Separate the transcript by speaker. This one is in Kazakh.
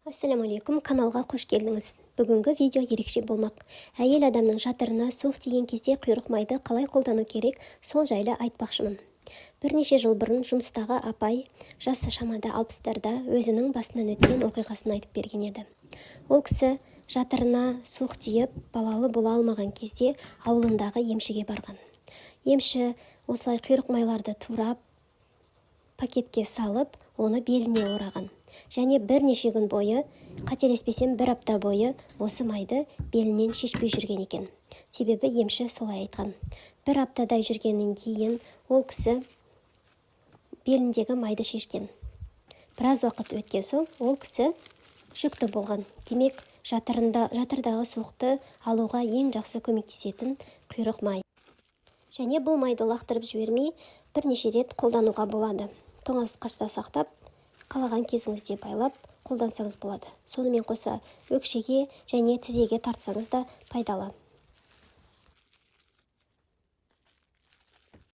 Speaker 1: Ассалаумағалейкум! Каналға қош келдіңіз! Бүгінгі видео ерекше болмақ. Әйел адамның жатырына суық тиген кезде құйрық майды қалай қолдану керек, сол жайлы айтпақшымын. Бірнеше жыл бұрын жұмыстағы апай, жасы шамада 60-тарда, өзінің басынан өткен оқиғасын айтып берген еді. Ол кісі жатырына суық тиіп, балалы бола алмаған кезде ауылындағы емшіге барған. Емші осылай құйрық майларды турап, пакетке салып, оны беліне ораған және бірнеше күн бойы, қателеспесем, бір апта бойы осы майды белінен шешпей жүрген екен, себебі емші солай айтқан. Бір аптадай жүргеннен кейін ол кісі беліндегі майды шешкен. Біраз уақыт өткен соң ол кісі жүкті болған. Демек, жатырында, жатырдағы суықты алуға ең жақсы көмектесетін құйрық май. Және бұл майды лақтырып жібермей, бірнеше рет қолдануға болады. Тоңазытқышта сақтап, қалаған кезіңізде байлап қолдансаңыз болады. Сонымен қоса өкшеге және тізеге тартсаңыз да пайдалы.